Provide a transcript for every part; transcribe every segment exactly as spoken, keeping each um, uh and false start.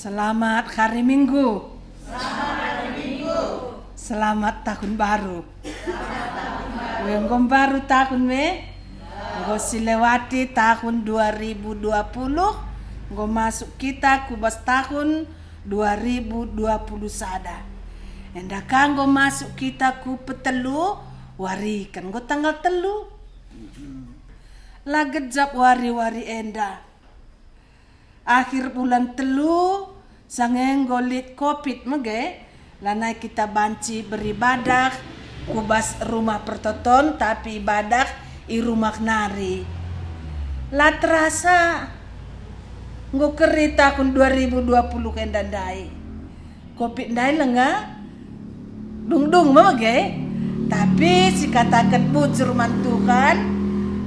Selamat hari Minggu. Selamat hari Minggu. Selamat tahun baru. Selamat tahun baru. Enggo mbaru tahun me. Enggo silewati tahun dua ribu dua puluh, enggo masuk kita ku bas tahun dua ribu dua puluh sada. Enda ka enggo masuk kita ku petelu wari, kan enggo tanggal telu. La gejap wari-wari enda. Akhir bulan telu, sanga enggo lit covid mege, lanai kita banci beribadah ku bas rumah pertoton, tapi ibadah i rumah nari. La terasa, enggo keri tahun dua ribu dua puluh enda ndai. Covid ndai lenga dungdung me mege, tapi sikataken bujur man Tuhan,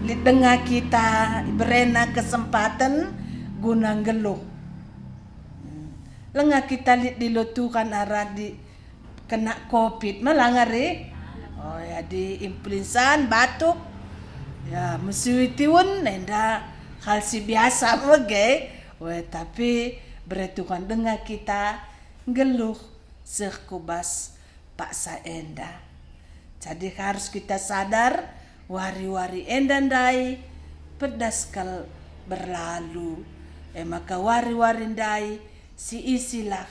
lit denga kita iberena kesempaten guna nggeluh. Lenga kita lit dilo Tuhan arah di kena covid me la ngari. Oh ya, di impelinsan, batuk, ya, mesui tiun, enda hal si biasa mege. Weh, tapi bere Tuhan denga kita nggeluh seh ku bas paksa enda. Jadi harus kita sadar, wari-wari enda ndai pedas kal berlalu. E maka wari-wari ndai siisilah,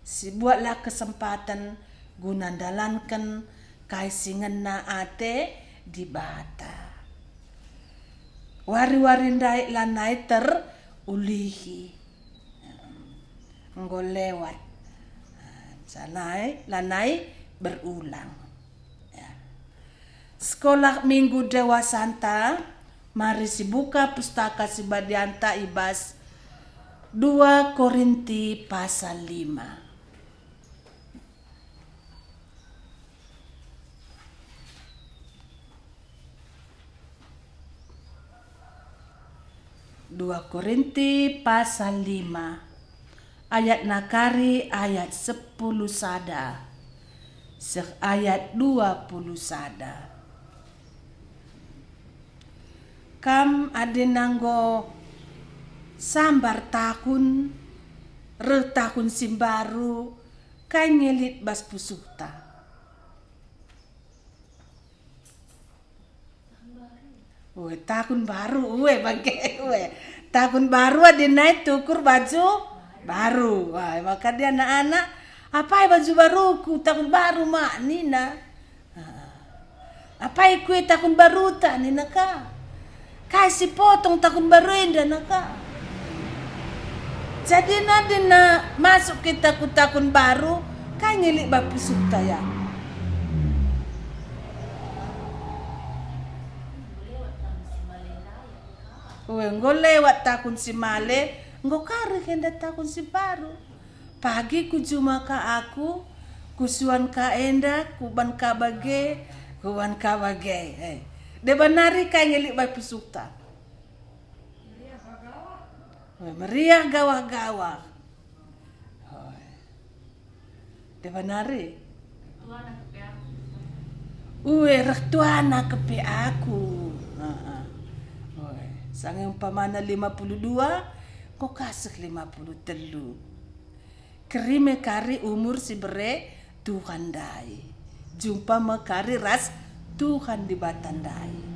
sibuatlah kesempaten guna ndalanken kai si ngena ate Dibata. Wari-wari ndai lanai terulihi. Enggo lewat. Lanai, lanai berulang. Ya. Sekolah Minggu dewasanta, mari sibuka Pustaka Si Badianta i bas dua Korinti pasal lima. Dua Korinti pasal lima, ayatna kari ayat sepuluh sada seh ayat dua puluh sada. Kam adi nanggo sambar tahun, reh tahun si mbaru, kai nge lit bas pusuhta? Ue, tahun baru, ue, bage, ue. Tahun baru adi nai tukur baju baru. Wah, maka dia anak-anak, "Apai baju baruku, tahun baru, Mak?" nina. Ah. "Apai kue tahun baruta?" nina ka. "Kai si potong tahun baru enda?" nina ka. Jadi nadina masuk kita ku tahun baru, kai nge lit bas pusuhta ya? Ue, enggo lewat tahun si male, enggo ka reh enda tahun si baru. Pagi kujuma ka aku, kusuan ka enda, kuban ka bage, kuban ka bage. Eh, deba nari kai nge lit bas pusuhta? Ue, meriah gawah-gawah. Oi. Deba nari. Ue, reh tuana kepe aku. Heeh. Oi. Sanga umpamana lima puluh dua, enggo ka seh lima puluh telu. Keri me kari umur si bere Tuhan ndai. Jumpa me kari ras Tuhan Dibata ndai.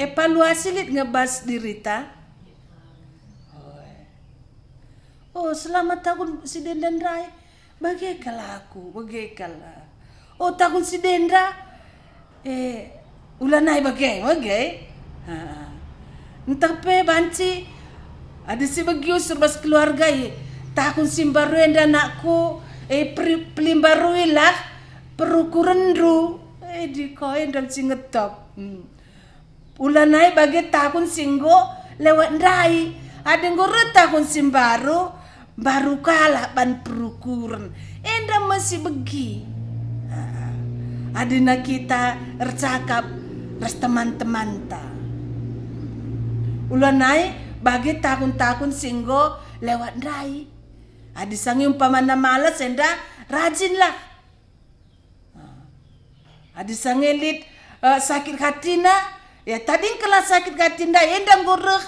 Evaluasi lit nge bas dirita. Oi. Oh, selama tahun si enda ndai, bage kal aku, bage kal. Oh, tahun si enda, eh, ulanai bage, bage. Ha. Ntah pe banci, adi si begi usur bas keluarga, eh, tahun si mbaru enda anakku, eh, peri-, pelimbaruilah perukurenndu. Eh, di ko enda si ngetop. Hmm. Ulanai bage tahun si enggo lewat ndai. Adi enggo reh tahun si mbaru, mbaru kalak ban perukuren. Enda me si begi. Ah, adina kita ercakap ras teman-temanta. Ulanai bage tahun-tahun si enggo lewat ndai. Adi sanga umpamana males enda rajinlah. Adi sanga lit, eh, sakit hatina, ya tadingkenlah sakit hatinda, enda enggo reh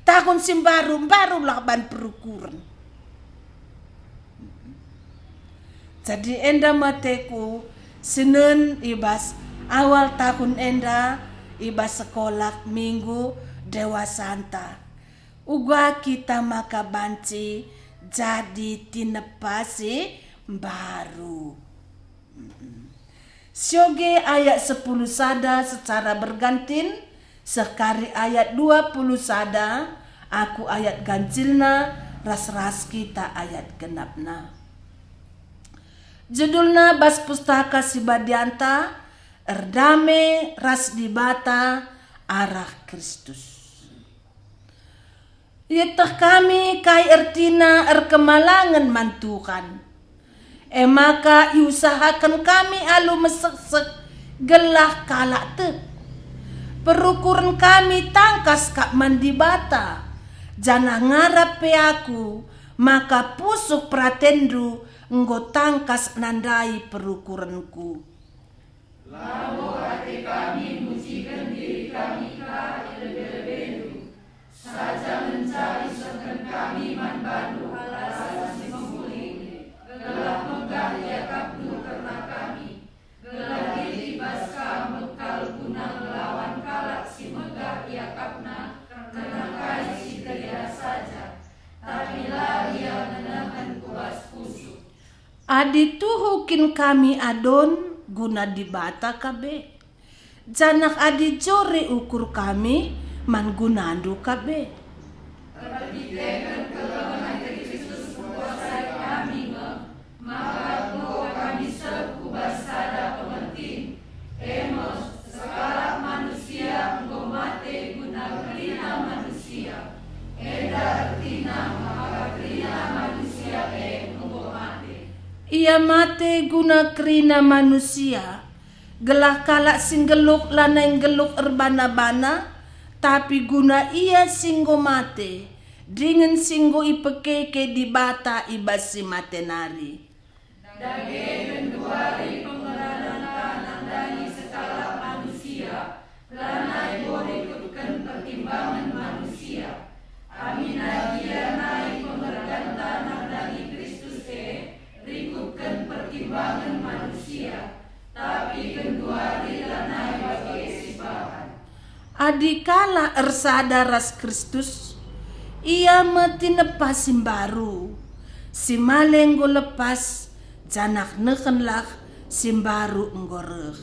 tahun si mbaru, mbarulah ban perukuren. Jadi enda me ateku sinen i bas awal tahun enda, i bas sekolah minggu dewasanta. Uga kita maka banci jadi tinepa si mbaru. Sioge ayat sepuluh sada secara bergantin, seh kari ayat dua puluh sada, aku ayat ganjilna, ras-ras kita ayat genapna. Judulna bas Pustaka Si Badianta, Erdame ras Dibata arah Kristus. Ieteh kami kai ertina erkemalangen man Tuhan. E maka iusahaken kami alu meseksek gelah kalak tek. Perukuren kami tangkas kap man Dibata, janah ngarap pe aku maka pusuh peratenndu enggo tangkas nandai perukurenku. Labo ate kami mujiken diri kami ka i lebe-lebendu, saja ngenca isehken kami man bandu hal-hal si mehuli, gelah megah iakapndu kerna kami, gelah lit i bas kam bekal guna ngelawan kalak si megah iakapna kerna kai si dear saja, tapi la ia ngenehen ku bas pusuh. Adi tuhu kin kami adon guna Dibata ka be, janah adi jore ukur kami man gunandu ka be. Erkiteken keleng ate Kristus mekuasai kami nge, maka enggo kami seh ku bas sada pengertin, e me, sekalak manusia enggo mate guna kerina manusia. Enda ertina maka kerina manusia e enggo mate. Ia mate guna kerina manusia, gelah kalak si nggeluh lanai nggeluh erbana-bana, tapi guna ia si enggo mate, dingen si enggo ipekeke Dibata i bas si mate nari. Dage genduari pengeradenta nandangi sekalak manusia, lanai enggo rikutken pertimbangen manusia. Aminna gia nai pengeradenta nandangi Kristus e rikutken pertimbangen manusia, tapi genduari lanai bage sibahan. Adi kalak ersada ras Kristus, ia me tinepa si mbaru, si male enggo lepas, janah nehenlah si mbaru enggo reh.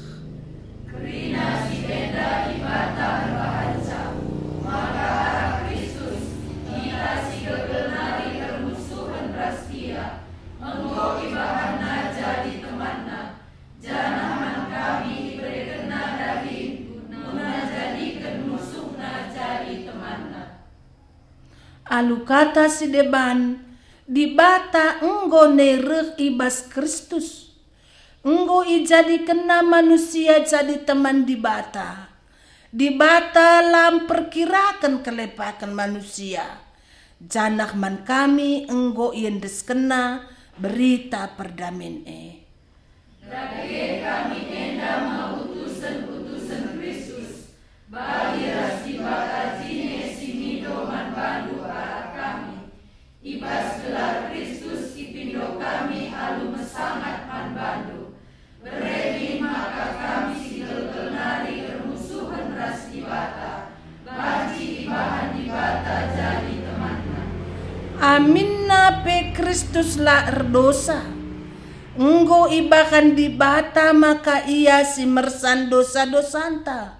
Kerina si enda Dibata erbahanca, maka arah Kristus, kita si gelgel nari ermusuhen ras Ia, enggo ibahanNa jadi temanNa, janah man kami iberekenNa dahin guna njadiken musuhNa jadi temanNa. Alu kata si deban, Dibata enggo nai reh i bas Kristus. Enggo ijadikenNa manusia jadi teman Dibata. Dibata la mperkiraken kelepaken manusia, janah man kami enggo iendeskenNa berita perdamen e. Dage kami enda me utusen-utusen Kristus, bali ras Dibata jine si mindo man bandu arah kami. I bas gelar Kristus ipindo kami alu mesangat man bandu. Bere min maka kami si gelgel nari ermusuhen ras Dibata, banci ibahan Dibata jadi temanNa. Aminna pe Kristus la erdosa. Enggo ibahan Dibata maka Ia si mersan dosa-dosanta,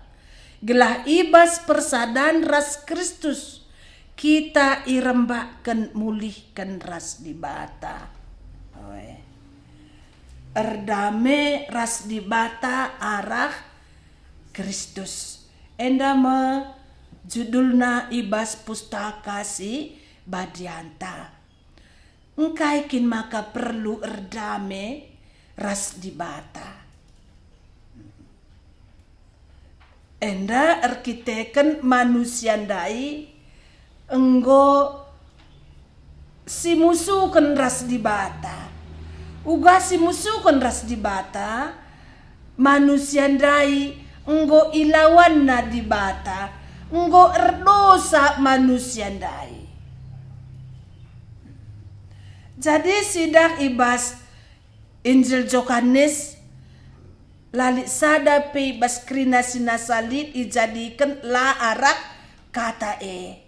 gelah i bas persadan ras Kristus kita irembakken mulihken ras Dibata. Oe. Erdame ras Dibata arah Kristus. Enda me judulna i bas Pustaka Si Badianta. Engkai kin maka perlu erdame ras Dibata? Enda erkiteken manusia ndai enggo simusuken ras Dibata. Uga simusuken ras Dibata, manusia ndai enggo ilawanna Dibata, enggo erdosa manusia ndai. Jadi sidah i bas Injil Johanes, la lit sada pe i bas kerina si nasa lit ijadiken la arah kata e.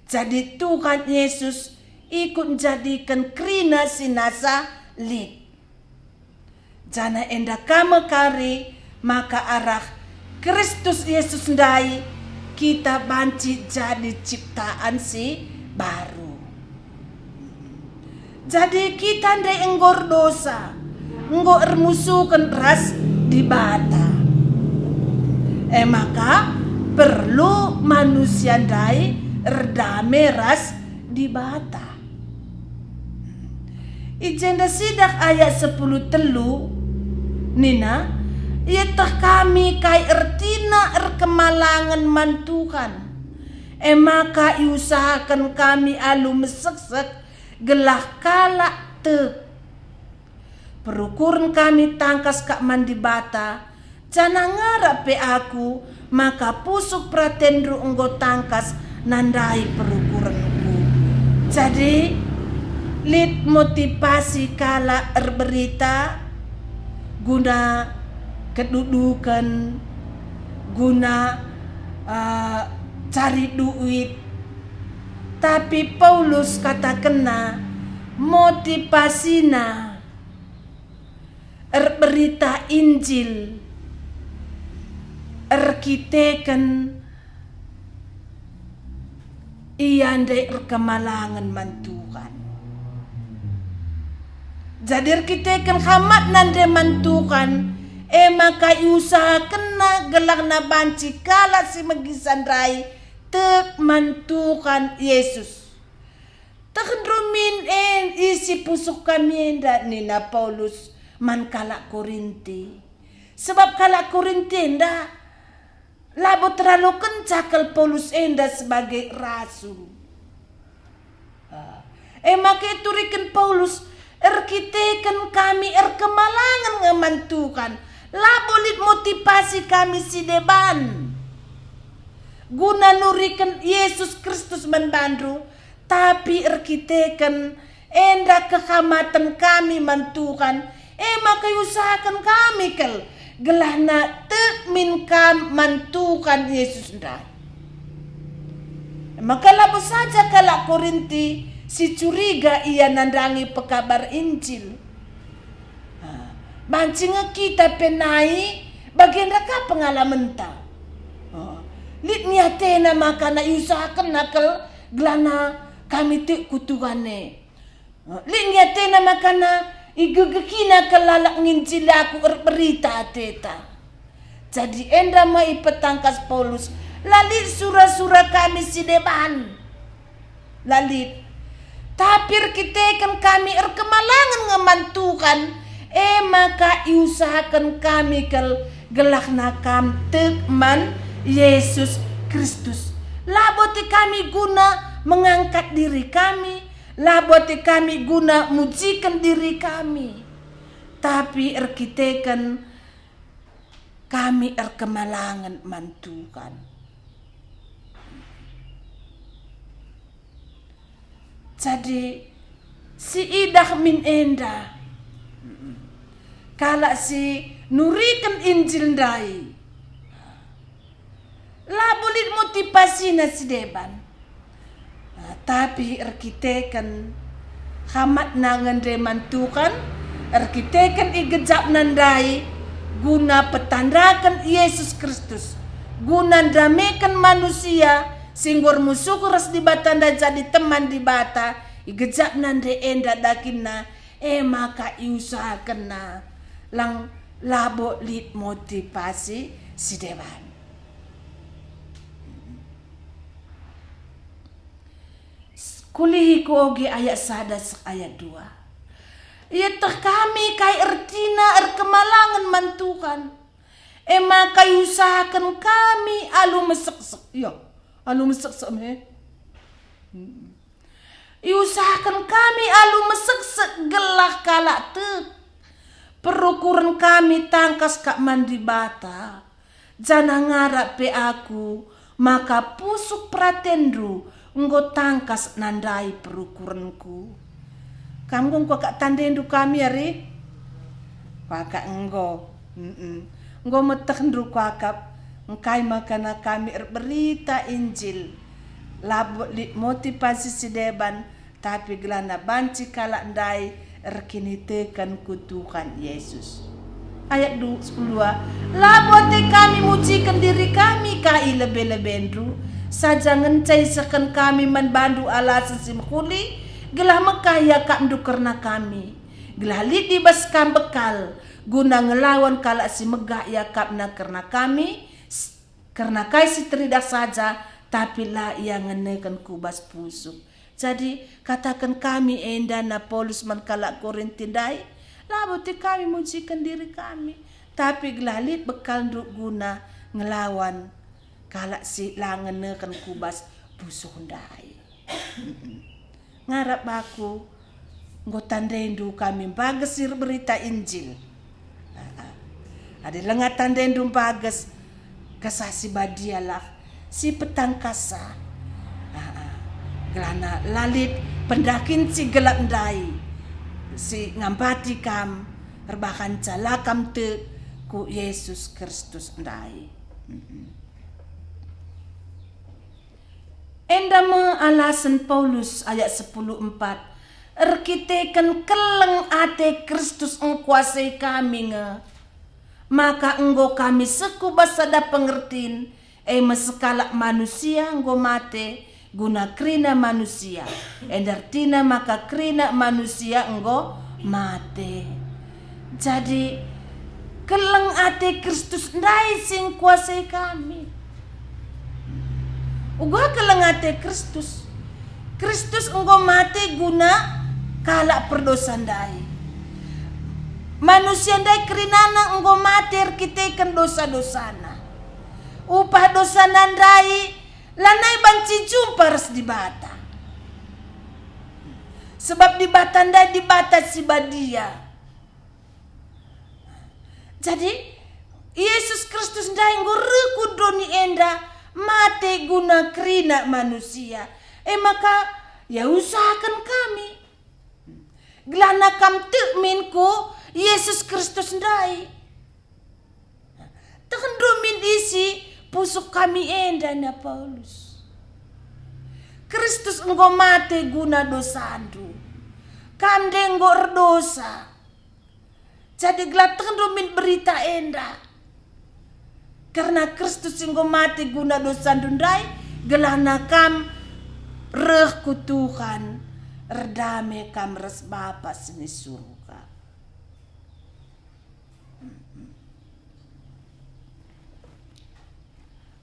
Jadi Tuhan Yesus ikut njadiken kerina si nasa lit. Janah enda ka me kari maka arah Kristus Yesus ndai kita banci jadi ciptaan si baru. Jadi kita ndai enggo erdosa, enggo ermusuken ras Dibata. E maka perlu manusia ndai erdame ras Dibata. I jenda sidah ayat sepuluh telu nina, "Ieteh kami kai ertina erkemalangen man Tuhan, e maka iusahaken kami alu meseksek gelah kalak tek. Perukuren kami tangkas kap man Dibata, janah ngarap pe aku maka pusuh peratenndu enggo tangkas nandai perukurenku." Jadi, lit motivasi kalak erberita guna keduduken, guna, eh, cari duit. Tapi Paulus katakenna motivasina erberita Injil erkiteken ia ndai erkemalangen man Tuhan. Jadi erkiteken hamatna ndai man Tuhan, e maka iusahakenna gelahna banci kalak si megisan ndai tek man Tuhan Yesus. "Tehndu min e isi pusuh kami enda," nina Paulus man kalak Korinti. Sebab kalak Korinti enda labo terlalu kenca kal Paulus enda sebagai rasul. Ah, e maka ituriken Paulus, "Erkiteken kami erkemalangen nge man Tuhan, labo lit motivasi kami si deban guna nuriken Yesus Kristus man bandu, tapi erkiteken enda kehamaten kami man Tuhan, e maka iusahaken kami kal gelahna tek min kam man Tuhan Yesus ndai." E maka labo saja kalak Korinti si curiga ia nandangi pekabar Injil. Ha, banci nge kita pe nai bagenda ka pengalamenta. Ha, lit nge atena makana iusahakenna kal gelahna kami tek ku Tuhan e. Ha, lit nge atena makana igegehina kal lalap nginjili aku erberita ateta. Jadi enda me ipetangkas Paulus, "La lit sura-sura kami si deban." La lit. Tapi erkiteken kami erkemalangen nge man Tuhan, e maka iusahaken kami kal gelahna kam tek man Yesus Kristus. Labo tek kami guna mengangkat diri kami, labo tek kami guna mujiken diri kami, tapi erkiteken kami erkemalangen man Tuhan. Jadi, siidah min enda kalak si nuriken Injil ndai, labo lit motivasina si deban. Tapi erkiteken hamatna nge ndai man Tuhan, erkiteken igejapna ndai guna petandaken Yesus Kristus, guna ndameken manusia si enggo ermusuh ras Dibata ndai jadi teman Dibata, igejapna ndai enda dakinna, e maka iusahakenna lang labo lit motivasi si deban. Kulihi ku oge ayat sada seh ayat dua. Ieteh kami kai ertina erkemalangen man Tuhan, e maka iusahaken kami alu meseksek. Iyo, alu meseksek me. Iusahaken kami alu meseksek gelah kalak tek. Perukuren kami tangkas kap man Dibata, janah ngarap pe aku maka pusuh peratenndu enggo tangkas nandai perukurenku. Kam enggo kuakap tandendu kami, ari? Kuakap enggo. Mm-mm. Enggo metehndu kuakap, engkai maka kami erberita Injil, labo lit motivasi si deban, tapi gelahna banci kalak ndai erkiniteken ku Tuhan Yesus. Ayat du-, sepuluh dua, "Labo ate kami mujiken diri kami ka i lebe-lebendu, saja ngenca isehken kami man bandu alasen si mehuli, gelah mekah iakapndu kerna kami. Gelah lit i bas kam bekal, guna ngelawan kalak si megah iakapna kerna kami, s-, kerna kai si teridah saja, tapi la ia ngeneken ku bas pusuh." Jadi, kataken kami enda nina Paulus man kalak Korinti ndai, "Labo ate kami mujiken diri kami, tapi gelah lit bekalndu guna ngelawan kalak si la ngeneken ku bas pusuh ndai." Ngarap aku, enggo tandendu kami mbages si erberita Injil. Adi langa tandendu mbages, Kesah Si Badialah si petangkasa. Gelahna la lit pendahin si gelap ndai si ngambati kam, erbahanca la kam tek ku Yesus Kristus ndai. Enda me alasen Paulus, ayat sepuluh empat, "Erkiteken keleng ate Kristus engkuasai kami nge, maka enggo kami seh ku bas sada pengertin, e me sekalak manusia enggo mate guna kerina manusia, enda ertina maka kerina manusia enggo mate." Jadi, keleng ate Kristus ndai si engkuasai kami. Uga keleng ate Kristus. Kristus enggo mate guna kalak perdosa ndai. Manusia ndai kerinana enggo mate erkiteken dosa-dosana. Upah dosana ndai lanai banci jumpa ras Dibata. Sebab Dibata ndai Dibata si badia. Jadi, Yesus Kristus ndai enggo reh ku doni enda mate guna kerina manusia. E maka, ia usahaken kami. Gelahna kam tek min ku Yesus Kristus ndai. Tehndu min isi pusuh kami enda, nina Paulus. Kristus enggo mate guna dosandu. Kam nde enggo erdosa. Jadi gelah tehndu min berita enda. Kerna Kristus enggo mate guna dosandu ndai, gelahna kam reh ku Tuhan, erdame kam ras Bapa si i Surga.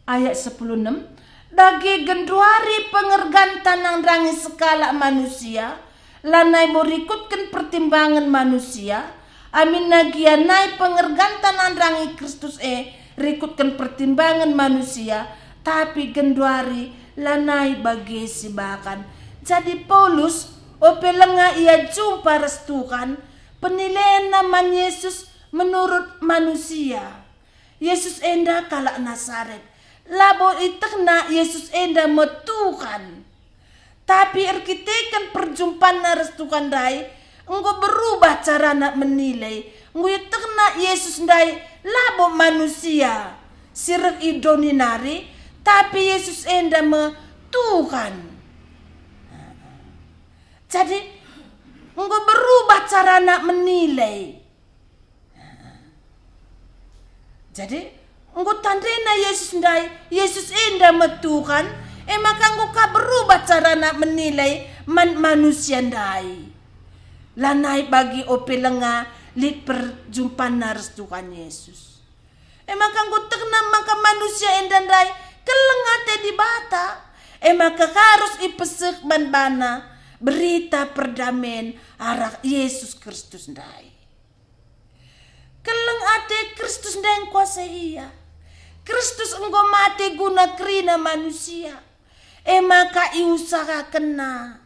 Ayat sepuluh enem, "Dage genduari pengerganta nandangi sekalak manusia, lanai bo rikutken pertimbangen manusia, aminna gia nai pengerganta nandangi Kristus e rikutken pertimbangen manusia, tapi genduari lanai bage sibahan." Jadi Paulus, ope langa ia jumpa ras Tuhan, penilaenna man Yesus menurut manusia. Yesus enda kalak Nasaret. Labo itehna Yesus enda me Tuhan. Tapi erkiteken perjumpanna ras Tuhan ndai, enggo berubah carana menilai. Enggo itehna Yesus ndai labo manusia si reh i doni nari, tapi Yesus enda me Tuhan. Jadi, enggo berubah carana menilai. Jadi, enggo tandena Yesus ndai, Yesus enda me Tuhan, e maka enggo ka berubah carana menilai man manusia ndai. Lanai bagi ope langa lit perjumpanna ras Tuhan Yesus. E maka enggo tehna maka manusia enda ndai keleng ate Dibata, e maka arus ipeseh man bana berita perdamen arah Yesus Kristus ndai. Keleng ate Kristus ndai engkuasai ia. Kristus enggo mate guna kerina manusia. E maka iusahakenna.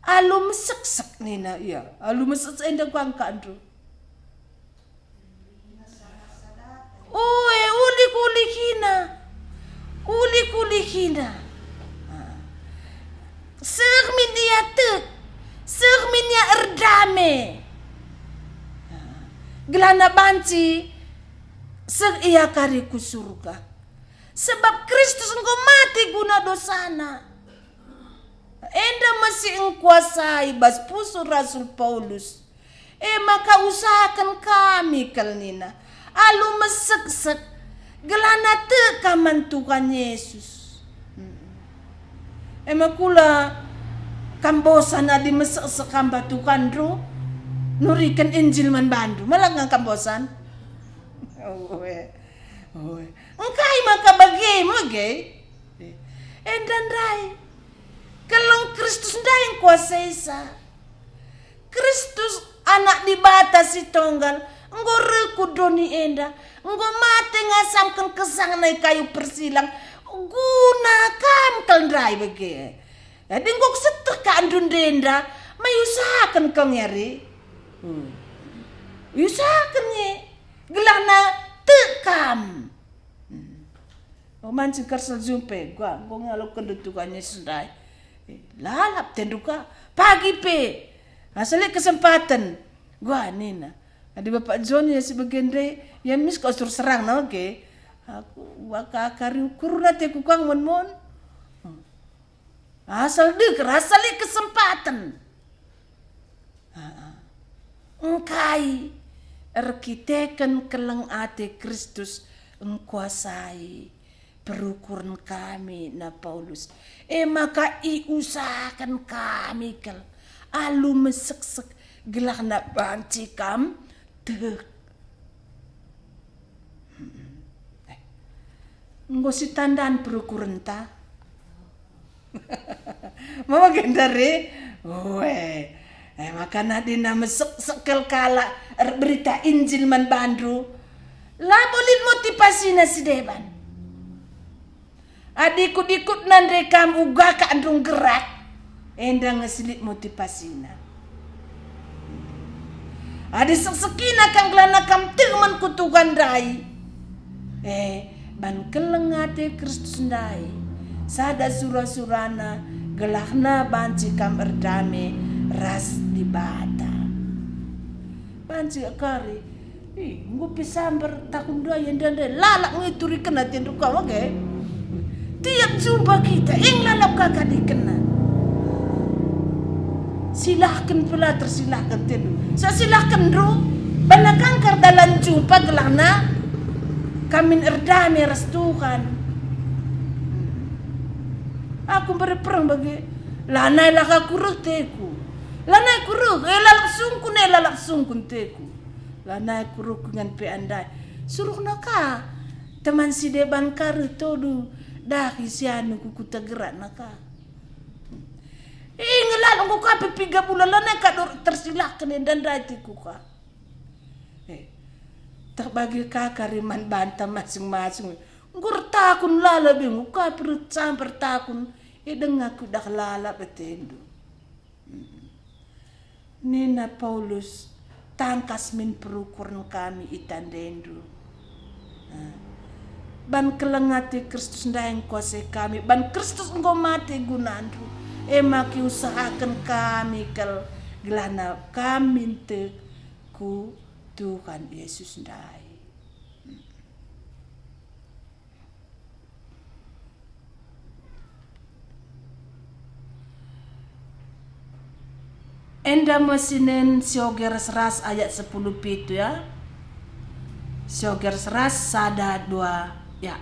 Alu meseksek nina ia. Alu meseksek enda kuakapndu. Ue, ulik-ulikina. Ulih-ulihina. Seh min ia tek, seh min ia erdame. Gelahna banci seh ia kari ku surga. Sebab Kristus enggo mate guna dosana. Enda me si engkuasai bas pusuh Rasul Paulus. E maka usahaken kami kal nina, alu meseksek, gelahna tek kam man Tuhan Yesus. Mm. E maka ula kam bosan adi meseksek kam ba Tuhanndu, nuriken Injil man bandu. Mala nge kam bosan? Oe. Oe. Engkai maka bage, mage? Enda ndai. Keleng Kristus ndai engkuasaisa. Kristus, Anak Dibata si Tonggal, enggo reh ku doni enda, enggo mate ngasamken kesahna i kayu persilang, guna kam kal ndai bage. Jadi enggo kuseteh ka ndende enda, mai usahaken kal nge ari. Hmm. Iusahaken nge, gelahna tek kam. Hmm. Oh, mancing karsel jumpe, gua, gua ngaloken Tuhan Yesus ndai. Eh, lalap tendu ka, pagi pe. Asa lit kesempaten. Gua nina. Adi Bapak John ya si bage ndai, ya mis kau suruh serang na, oke. Aku waka kari ukur na te kukang mon-mon. Hmm. Asal dek, rasa lit kesempaten. Aa. Engkai erkiteken keleng ate Kristus engkuasai perukuren kami, na Paulus. E maka iusahaken kami kal alu meseksek gelahna banci kam tek. Eh, enggo sitandan perukurenta. Mama gendari? Ue. Eh, maka nadina meseksek kal kalak erberita Injil man bandu. Labo lit motivasina si deban. Adi ikut-ikutna ndai kam uga ka ndung gerak, enda nge si lit motivasina. Adi seksekina kam gelahna kam tek man ku Tuhan ndai, eh, ban keleng ate Kristus ndai, sada sura-surana gelahna banci kam erdame ras Dibata. Banci kari. Ih, enggo pe sambar takun ndai enda ndai, lalap nge iturikenna atendu kal, oke? Tiap jumpa kita, ing lalap kaka dikenna. Silahken pe la tersilahken atendu. Sa silahkenndu, bana kangkar dalan jumpa gelahna kamin erdame ras Tuhan. Aku mbere perang bage, lanai lah aku reh teku. Lanai ku reh, eh, lalap sungkun, eh, lalap sungkun teku. Lanai ku reh ku ingan pe andai. Suruhna ka teman si deban ka reh todu dahi si anu ku kuta gerakna ka. Eh, ngelal enggo ka pe piga bulan lanai ka dor tersilahken enda ndai teku ka. Eh, teh bage ka kari man banta masing-masing. Enggo ertakun lalap enggo ka pe reh sambar takun, eh, denga kuidah lalap atendu. Nina Paulus, "Tangkas min perukuren kami itandaindu." Nah, ban keleng ate Kristus ndai engkuasai kami, ban Kristus enggo mate gunandu. E maka iusahaken kami kal gelahna kami tek ku Tuhan Yesus ndai. Enda me sinen sioge ras-ras ayat sepuluh pitu, ya. Sioge ras-ras, sada, dua, ya.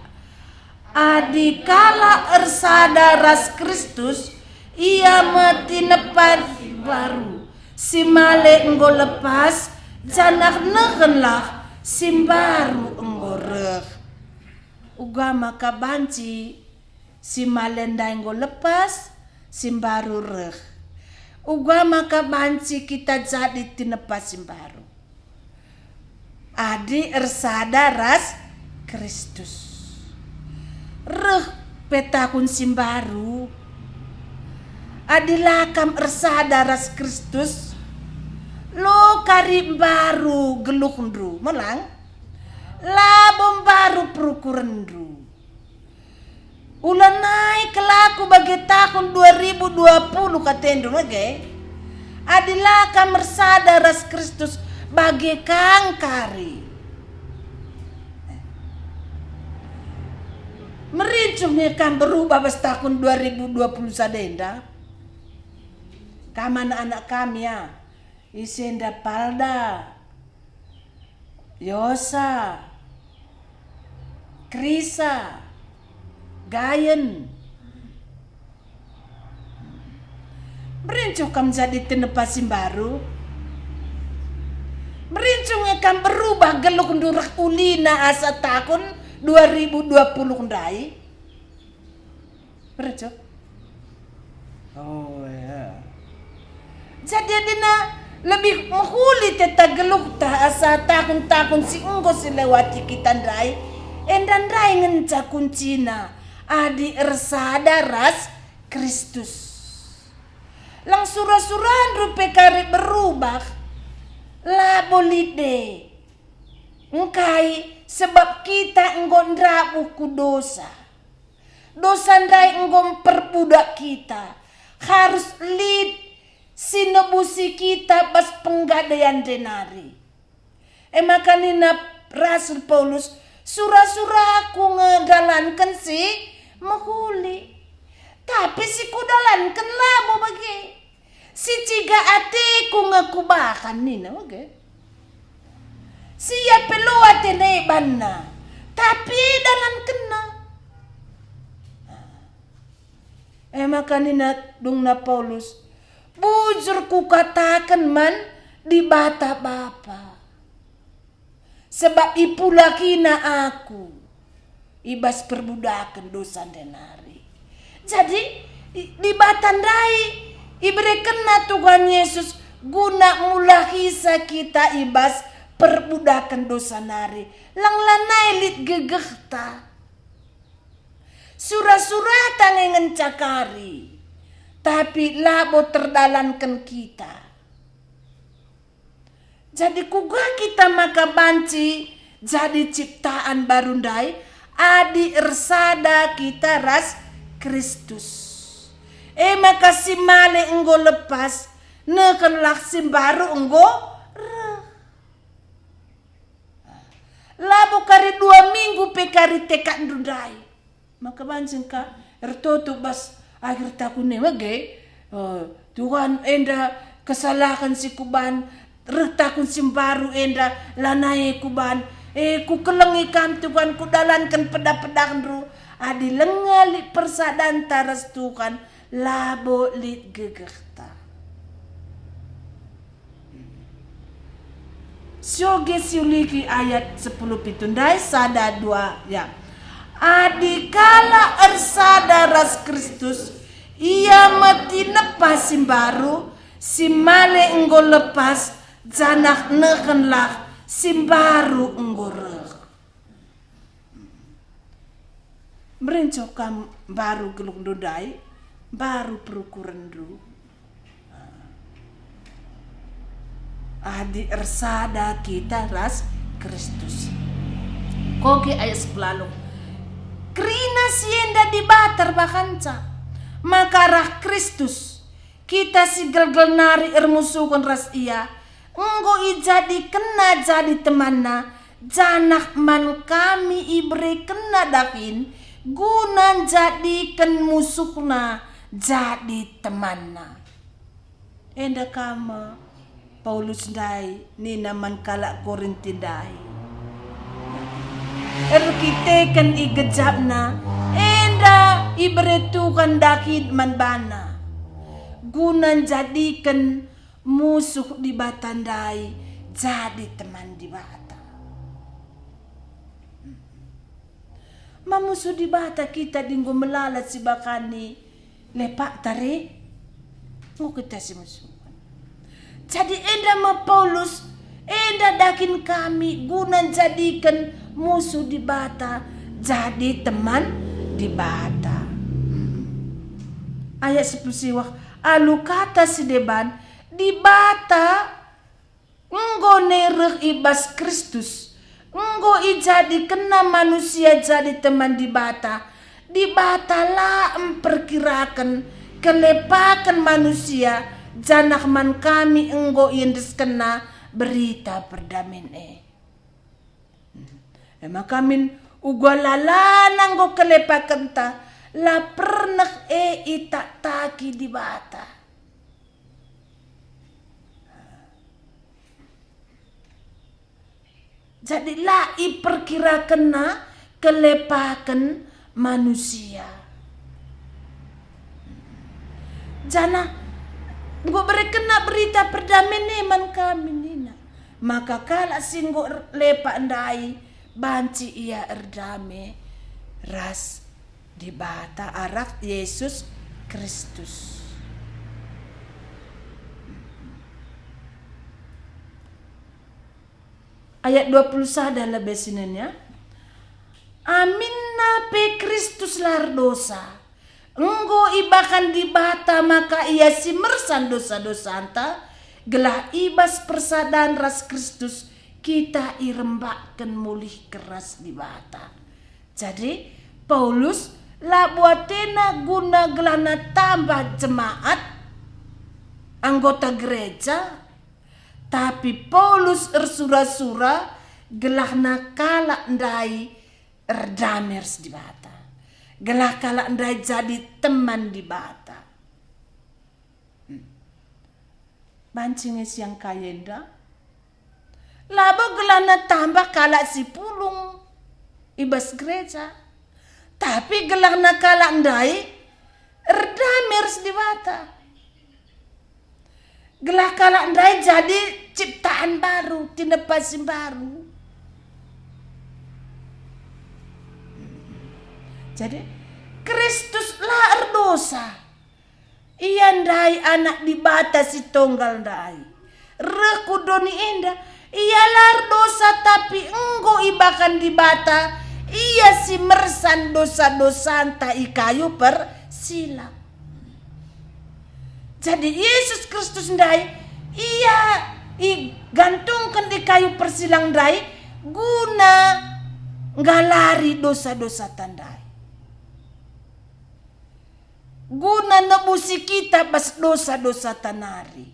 Adi kalak ersada ras Kristus, ia me tinepa si baru. Si male enggo lepas, janah nehenlah si mbaru enggo reh. Uga maka banci si male ndai enggo lepas, si mbaru reh. Uga maka banci kita jadi tinepa si mbaru. Adi ersada ras Kristus. Reh pe tahun si mbaru. Adi la kam ersada ras Kristus, lo kari mbaru geluhndu, melang? Labo mbaru perukurenndu. Ulanai kelaku bage tahun dua ribu dua puluh katendu bage. Adi la kam ersada ras Kristus, bage ka kari. Merincuh nge kam berubah bas tahun dua ribu dua puluh sada enda? Kam anak-anak kami, ya. Isi enda Palda, Yosa, Krisa, Gayen. Merincuh kam jadi tinepa si mbaru? Merincuh nge kam berubah geluhndu reh ulina asa tahun dua ribu dua puluh ndai? Merincuh? Oh, ya. Jadi adina lebih mehuli teta geluhta asa tahun-tahun si enggo silewati kita ndai, enda ndai ngenca kuncina adi ersada ras Kristus. Lang sura-surandu pe kari berubah, labo lit de. Engkai? Sebab kita enggo ndabuh ku dosa. Dosa ndai enggo mperbudak kita. Harus lit si nebusi kita bas penggadaian ndenari. E maka nina Rasul Paulus, "Sura-suraku nge dalanken si mehuli, tapi si kudalanken labo bage. Si ciga ateku nge kubahan," nina bage. "Si ia pe lo atena e banna, tapi idalankenna." E maka nina dungna Paulus, "Bujur kukataken man Dibata Bapa, sebab ipulakina aku i bas perbudaken dosa ndenari." Jadi, i-, Dibata ndai iberekenna Tuhan Yesus guna mulahisa kita i bas perbudaken dosa nari. Lang lanai lit gegehta. Sura-surata nge ngenca kari, tapi labo terdalanken kita. Jadi kuga kita maka banci jadi ciptaan baru ndai adi ersada kita ras Kristus? E maka si male enggo lepas, nekenlah si mbaru enggo reh. Labo kari dua minggu pe kari tekadndu ndai. Maka banci ka ertoto bas akhir tahun e bage, eh, Tuhan, enda kesalahen si kuban, reh tahun si mbaru enda lanai kuban. Eh, kukelengi Kam, Tuhan, kudalanken peda-pedandu. Adi langa lit persadanta ras Tuhan, labo lit gegehta. Sioge siuliki ayat sepuluh pitu ndai, sada, dua, ya. Adi kalak ersada ras Kristus, ia me tinepa si mbaru, si male enggo lepas, janah nekenlah si mbaru enggo reh. Merincuh kam mbaru geluhndu ndai, mbaru perukurenndu. Adi ersada kita ras Kristus. Koge ayat sepuluh. Kerina si enda Dibata erbahanca, maka arah Kristus, kita si gelgel nari ermusuhen ras Ia, enggo ijadikenNa jadi temanNa, janah man kami iberekenNa dahin guna njadiken musuhNa jadi temanNa. Enda ka me Paulus ndai nina man kalak Korinti ndai. Erkiteken igejapna, enda ibere Tuhan dahin man bana, guna njadiken musuh Dibata ndai jadi teman Dibata. Mamusuh Dibata kita adi enggo melala sibakani lepakta re? Enggo kita simusuhen. Jadi enda me Paulus, enda dahin kami guna njadiken musuh Dibata jadi teman Dibata. Ayat sepuluh siwah, alu kata si deban, Dibata enggo nai reh i bas Kristus, enggo ijadikenNa manusia jadi teman Dibata, Dibata la mperkiraken kelepaken manusia, janah man kami enggo iendeskenNa berita perdamen e. E maka min uga lalana enggo kelepakenta, la pernah e itaktaki Dibata. Jadi la iperkirakenNa kelepaken manusia. Janah enggo berekenNa berita perdamen e man kami nina, maka kalak si enggo er-, lepak ndai banci ia erdame ras Dibata arah Yesus Kristus. Ayat dua puluh sada lebe si nina, "Aminna pe Kristus la erdosa. Enggo ibahan Dibata maka Ia si mersan dosa-dosanta, gelah i bas persadan ras Kristus kita irembakken mulih ras Dibata." Jadi, Paulus labo atena guna gelahna tambah jemaat, anggota gereja, tapi Paulus ersura-sura gelahna kalak ndai erdame ras Dibata, gelah kalak ndai jadi teman Dibata. Hmm. Banci nge siangkai enda? Labo gelahna tambah kalak si pulung i bas gereja, tapi gelahna kalak ndai erdame ras Dibata. Gelah kalak ndai jadi ciptaan baru, tinepa si mbaru. Jadi, Kristus la erdosa. Ia ndai Anak Dibata si Tonggal ndai. Reh ku doni enda, Ia la erdosa, tapi enggo ibahan Dibata Ia si mersan dosa-dosanta i kayu persilang. Jadi Yesus Kristus ndai, Ia igantungken i kayu persilang ndai guna nggalari dosa-dosata ndai. Guna nebusi kita bas dosa-dosata nari.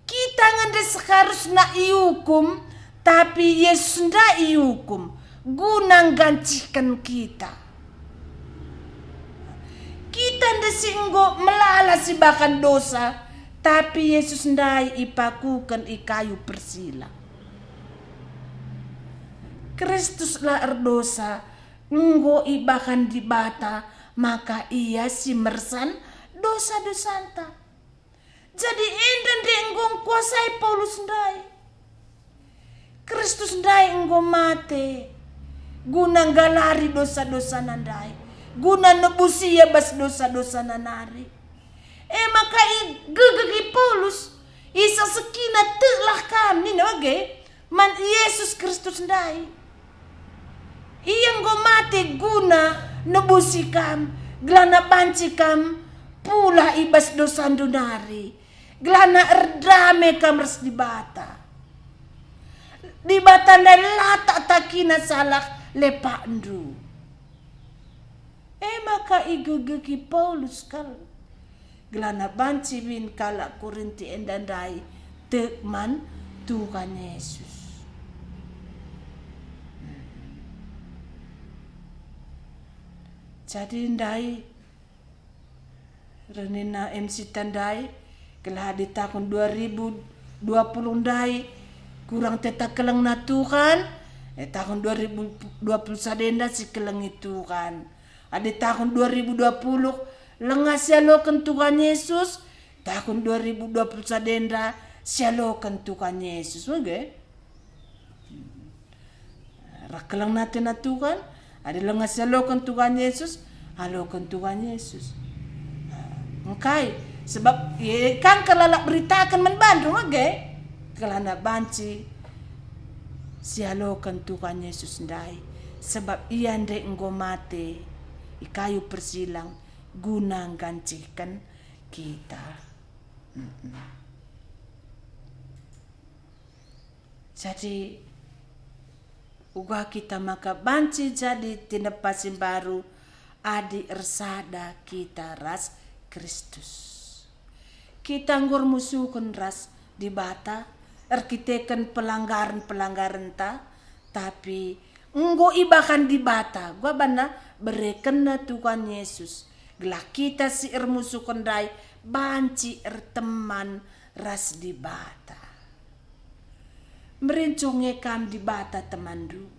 Kita nge ndai seharusna iukum, tapi Yesus ndai iukum guna nggancihken kita. Kita ndai si enggo melala sibahan dosa, tapi Yesus ndai ipakuken i kayu persilang. Kristus la erdosa, enggo ibahan Dibata maka Ia si mersan dosa-dosanta. Jadi enda nde enggo ngkuasai Paulus ndai. Kristus ndai enggo mate guna nggalari dosa-dosana ndai, guna nebusi ia bas dosa-dosana nari. E maka igegeh Paulus, isaksekina, "Teklah kam," nina bage, "man Yesus Kristus ndai. Ia enggo mate guna nebusi kam, gelahna banci kam pulah i bas dosandu nari, gelahna erdame kam ras Dibata. Dibata ndai la taktakina salah lepakndu." E maka igegeh Paulus kal, gelahna banci min kalak Korinti enda ndai tek man Tuhan Yesus. Jadi ndai, renina M C ta ndai, gelah di tahun dua ribu dua puluh ndai, kurang teta kelengna Tuhan, eh, tahun dua ribu dua puluh sada enda si kelengi Tuhan. Adi tahun dua ribu dua puluh langa sialoken Tuhan Yesus, tahun dua ribu dua puluh sada enda sialoken Tuhan Yesus, bage? Reh keleng atena Tuhan, adi langa sialoken Tuhan Yesus, aloken Tuhan Yesus. Engkai, sebab e kan kalak beritaken man bandu, bage? Kelana banci sialoken Tuhan Yesus ndai, sebab Ia ndai enggo mate i kayu persilang guna nggancihken kita. Mm-mm. Jadi, Uga kita maka banci jadi tinepa si mbaru adi ersada kita ras Kristus. Kita enggo ermusuhen ras Dibata erkiteken pelanggaren-pelanggarenta, tapi enggo ibahan Dibata, uga banna berekenNa Tuhan Yesus, gelah kita si ermusuhen ndai banci erteman ras Dibata. Merincuh nge kam Dibata temanndu?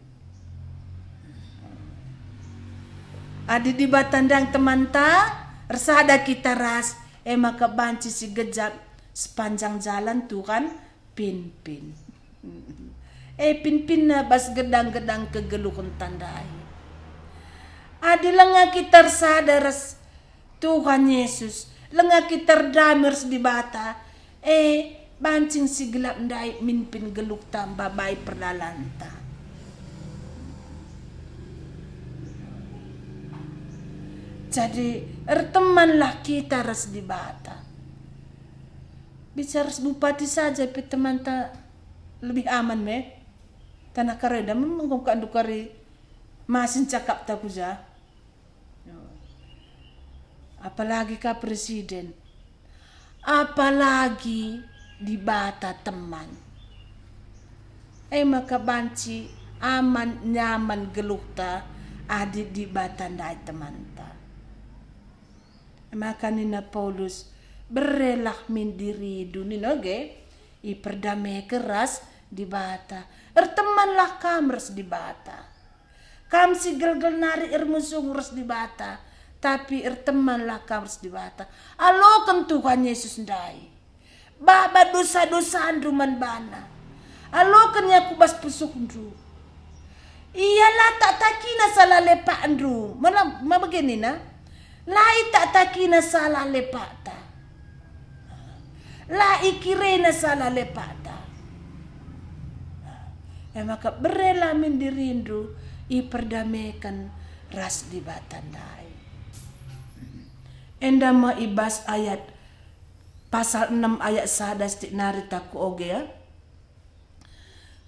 Adi Dibata ndai temanta, ersada kita ras, e maka banci si gejap sepanjang jalan Tuhan pimpin. E, pimpinNa bas gedang-gedang kegeluhenta ndai. Adi langa kita ersada ras Tuhan Yesus, langa kita erdame ras Dibata, e, banci si gelap ndai mimpin geluhta, mbabai perdalanta. Jadi, ertemanlah kita ras Dibata. Bicara ras bupati saja pe temanta lebih aman me. Tanah karenda me enggo ka ndukari masin cakapta ku ja. Apalagi ka presiden. Apalagi Dibata teman. E maka banci aman nyaman geluhta adi Dibata ndai temanta. Maka nina Paulus, "Berelah min dirindu," nina oge, "iperdameken ras Dibata." Ertemanlah kam ras Dibata. Kam si gelgel nari ermusuh ras Dibata, tapi ertemanlah kam ras Dibata. Aloken Tuhan Yesus ndai. Baba dosa-dosandu man baNa. Aloken ia ku bas pusuhndu. Ia la taktakina salah lepakndu. Mela-, ma bage nina? La itaktakina salah lepakta. La ikirena salah lepakta. E maka berelah min dirindu iperdameken ras Dibata ndai. Enda me i bas ayat pasal enem ayat sada sitik nari taku oge, ya.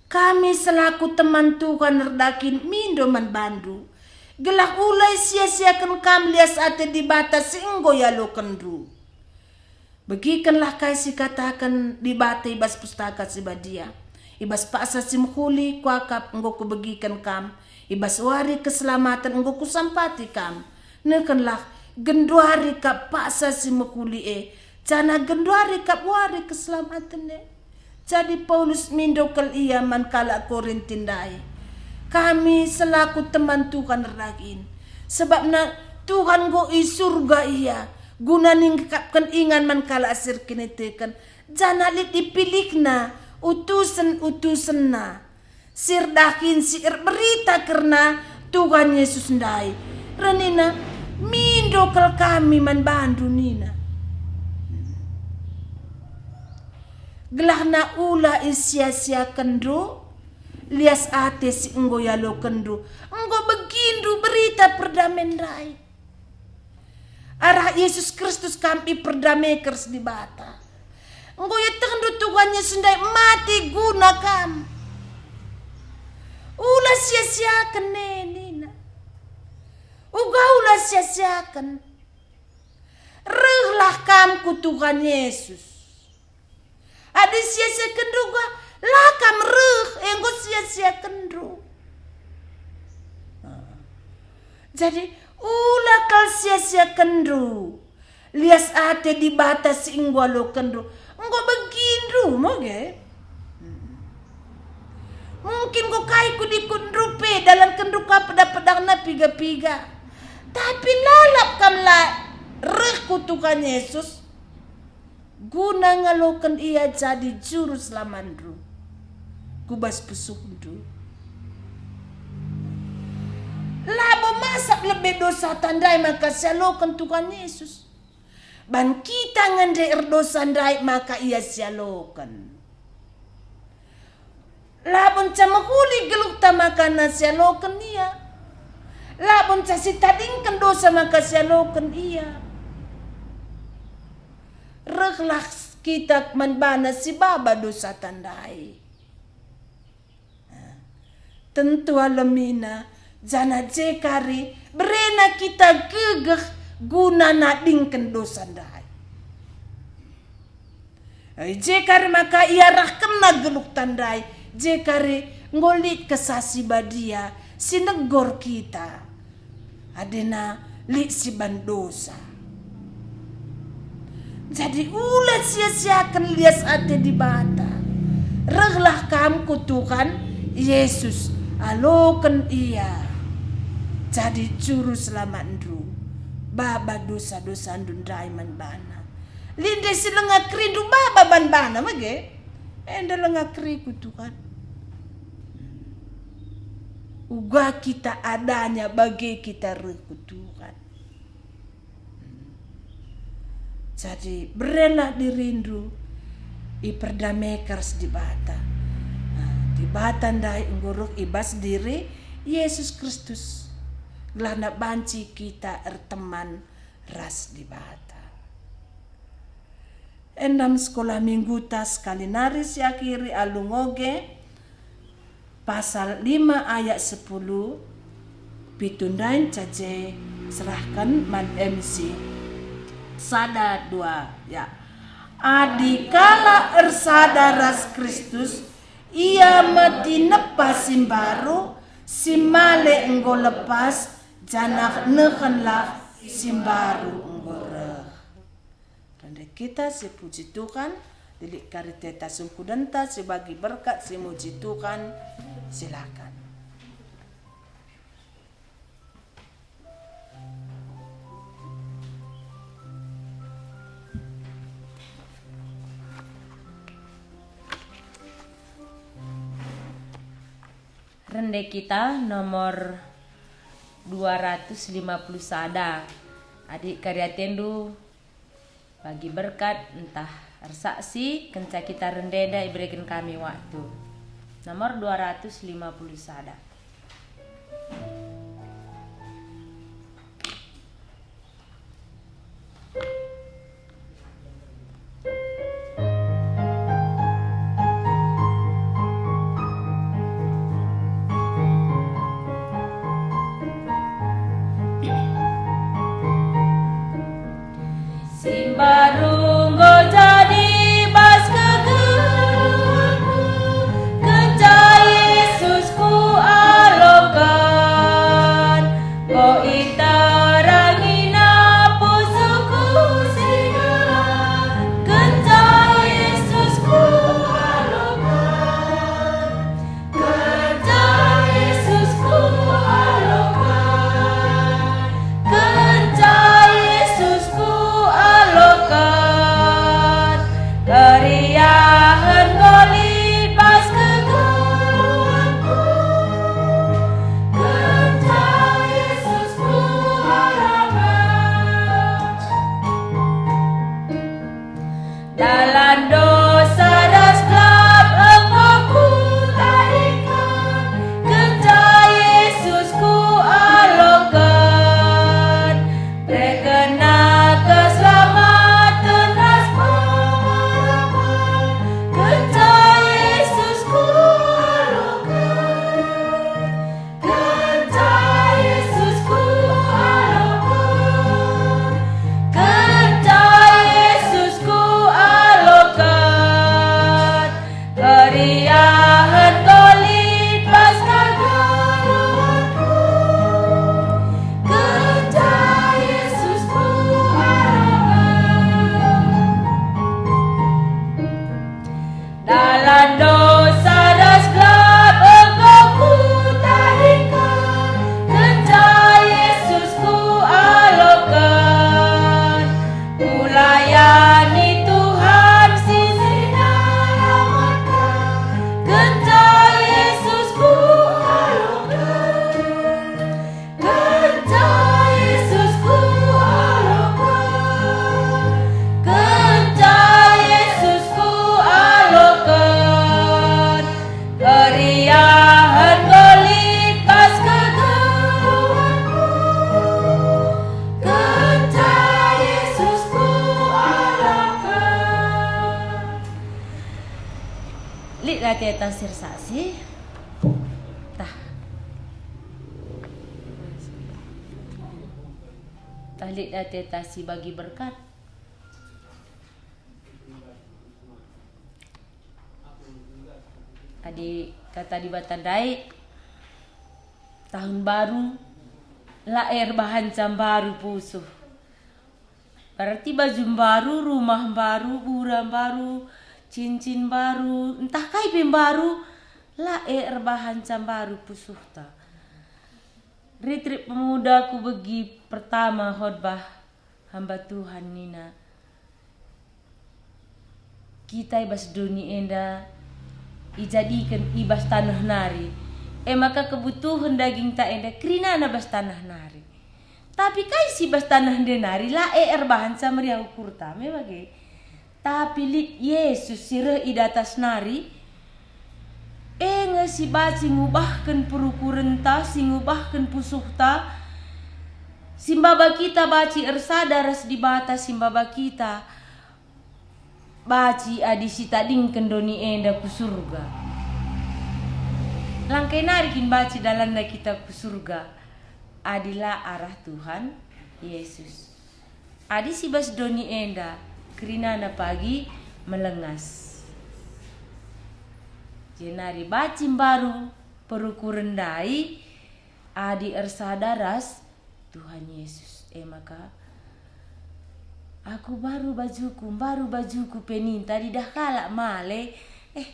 Kami selaku teman Tuhan erdahin mindo man bandu, gelah ula isia-siaken kam lias ate Dibata si enggo ialokenndu. Begikenlah kai si ikataken Dibata i bas Pustaka Si Badia, "I bas paksa si mehuli kuakap enggo kubegiken kam, i bas wari keselamaten enggo kusampati kam." Nekenlah, genduari kap paksa si mehuli e, janah genduari kap wari keselamaten e. Jadi Paulus mindo kal ia man kalak Korinti ndai, "Kami selaku teman Tuhan erdahin, sebabna Tuhan enggo i Surga ia, guna ningkapken ingan man kalak si erkiniteken, janah lit ipilihNa utusen-utusenNa." Si erdahin si erberita kerna Tuhan Yesus ndai. Reh nina, "Mindo kal kami man bandu," nina. Gelahna ula isia-siakenndu lias ate si enggo ialokenndu, enggo begindu berita perdamen ndai. Arah Yesus Kristus kam iperdameken ras Dibata. Enggo ietehndu Tuhan Yesus ndai mate guna kam. Ula sia-siaken e, nina. Uga ula sia-siaken. Rehlah kam ku Tuhan Yesus. Adi sia-siakenndu ga, la kam reh, enggo sia-siakenndu. Jadi, ula kal sia-siakenndu lias ate Dibata si enggo ialokenndu. Enggo begindu, moge? Mungkin enggo kai kut-ikutndu pe, dalankenndu ka peda-pedana piga-piga. Tapi lalap kam la reh ku Tuhan Yesus. Guna ngaloken Ia jadi Juru Selamatndu ku bas pusuhndu. Labo masap lebe dosata ndai maka sialoken Tuhan Yesus. Ban kita nge ndai erdosa ndai maka Ia sialoken. Labo nca mehuli geluhta maka sialoken Ia. Labo nca sitadingken dosa maka sialoken Ia. Rehlah kita man baNa si baba dosata ndai. Tentu alemina, janah je kari berena kita gegeh guna nadingken dosa ndai. E, je kari maka iarahkenna geluhta ndai, je kari enggo lit Kesah Si Badia si negor kita. Adena lit siban dosa. Jadi ula sia-siaken lias ate Dibata. Rehlah kam ku Tuhan Yesus, aloken Ia jadi Juru Selamatndu, baba dosa-dosandu ndai man baNa. Lit ndai si langa kerindu baba man baNa, mage? Enda langa keri ku Tuhan. Uga kita adanya bage kita reh ku Tuhan. Jadi, berelah dirindu iperdameken ras Dibata. Nah, Dibata ndai enggo reh i bas diri Yesus Kristus, gelahna banci kita erteman ras Dibata. Enda me sekolah mingguta sekali nari si akhiri alu ngoge, pasal lima ayat sepuluh, pitu ndai ca je serahken man M C. Sada, dua, ya. Adi kalak ersada ras Kristus, ia me tinepa si mbaru, si male enggo lepas, janah nehenlah si mbaru enggo reh. Rende kita sipuji Tuhan, lit kari ateta sungkudenta sibagi berkat simuji Tuhan, silakan. Rende kita nomor dua ratus lima puluh sada. Adi kari atendu bagi berkat ntah ersaksi, kenca kita rende enda ibereken kami waktu. Nomor dua ratus lima puluh sada. Si mbaru enggo jadi bas kegeluhku, kenca Yesus kualoken. Enggo itarangina pusuhku si gelap, kenca Yesus kualoken. Kenca Yesus kualoken, kenca Yesus kualoken, keriahen enggo lit bas kegeluhku. Kenca Yesus kualoken. Dalan dosa ras gelap enggo kutadingken, kenca Yesus kualoken. BerekenNa keselamaten ras pengarapen, kenca Yesus kualoken. Kenca Yesus kualoken, kenca Yesus kualoken, keriahen enggo lit bas kegeluhku. Kenca Yesus kualoken. Dalan dosa ras gelap enggo kutadingken, kenca Yesus kualoken. Kulayani Tuhan si nyelametken, kenca Yesus kualoken. Kenca Yesus kualoken, kenca Yesus kualoken, keriahen enggo lit bas kegeluhku. Kenca Yesus kualoken. Lit ateta si ersaksi. Tah, Lit ateta si bagi berkat. Adi kata Dibata ndai, tahun baru, la erbahanca mbaru pusuh. Berarti baju mbaru, rumah mbaru, bura mbaru, cincin mbaru, ntah kai pe mbaru, la e erbahanca mbaru pusuhta. Ritrik pemuda kubegi pertama khotbah hamba Tuhan nina, kita i bas doni enda ijadiken i bas taneh nari, e maka kebutuhen dagingta enda kerinana bas taneh nari. Tapi kai si bas taneh nari la e erbahanca meriah ukurta, me bage. Tapi lit Yesus si reh i datas nari, e nge si banci ngubahken perukurenta, si ngubahken pusuhta, si maba kita banci ersada ras Dibata, si maba kita banci adi sitadingken doni enda ku Surga. Langkai nari kin banci dalanna kita ku Surga adi la arah Tuhan Yesus. Adi si bas doni enda, kerinana pagi melengas. Jenari banci mbaru perukuren ndai adi ersada ras Tuhan Yesus. E maka, "Aku mbaru bajuku, mbaru bajuku," pe ninta, idah kalak male. Eh,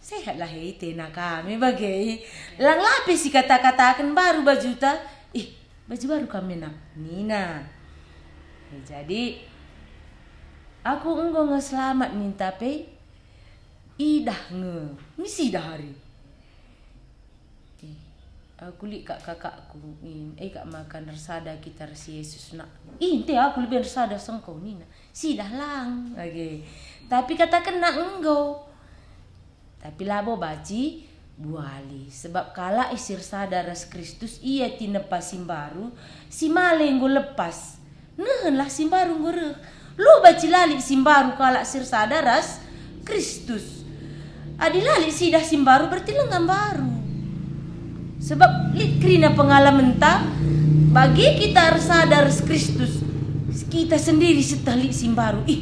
sehatlah e itena kami bage. Lang la pe sikata-kataken mbaru bajuta. "Ih, baju baru kami, Nak," nina. E, jadi, "Aku enggo nge selamat," ninta pe, idah nge, misidah ari. Eh, aku lit kak kakakku, in, eh, kak maka ersada kita ras Yesus, Nak. Ih, ente aku lebe ersada sengko, nina. Sidah lang, age. Tapi katakenna enggo. Tapi labo banci buali, sebab kalak si ersada ras Kristus ia tinepa si mbaru, si male enggo lepas. Nehenlah si mbaru enggo reh. Lu banci la lit si mbaru kalak si ersada ras Kristus. Adi la lit sidah si mbaru, berarti langa mbaru. Sebab lit kerina pengalamenta, bagi kita ersada ras Kristus, kita sendiri sieteh lit si mbaru. Ih,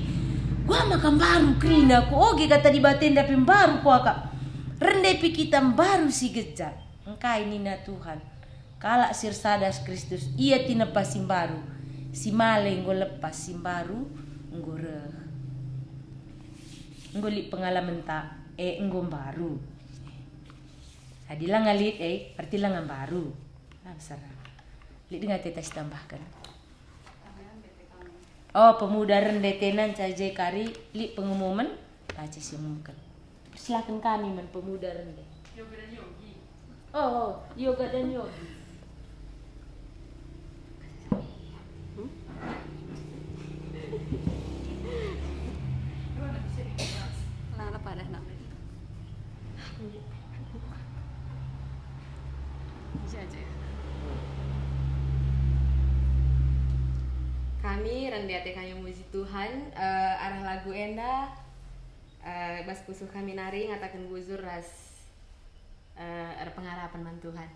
gua maka mbaru kerina, kuoge kata Dibata enda pe mbaru kuakap. Rende pe kita mbaru si gejat. Engkai nina Tuhan, "Kalak si ersada ras Kristus, ia tinepa si mbaru, si male enggo lepas, si mbaru enggo reh." Enggo lit pengalamenta, e enggo mbaru. Adi langa lit, e, berarti langa mbaru. Ah, besar. Lit denga teta sitambahken. Oh, pemuda rende tena nca je kari lit pengumumen, baca si umumken. Persilaken kami man pemuda rende. Oh, oh, yoga dan yogi. Hmm? Lala padah nak. Kami rende ate kami muji Tuhan, eh, arah lagu enda, eh, bas pusuh kami nari ngataken bujur ras, eh, erpengarapen man Tuhan.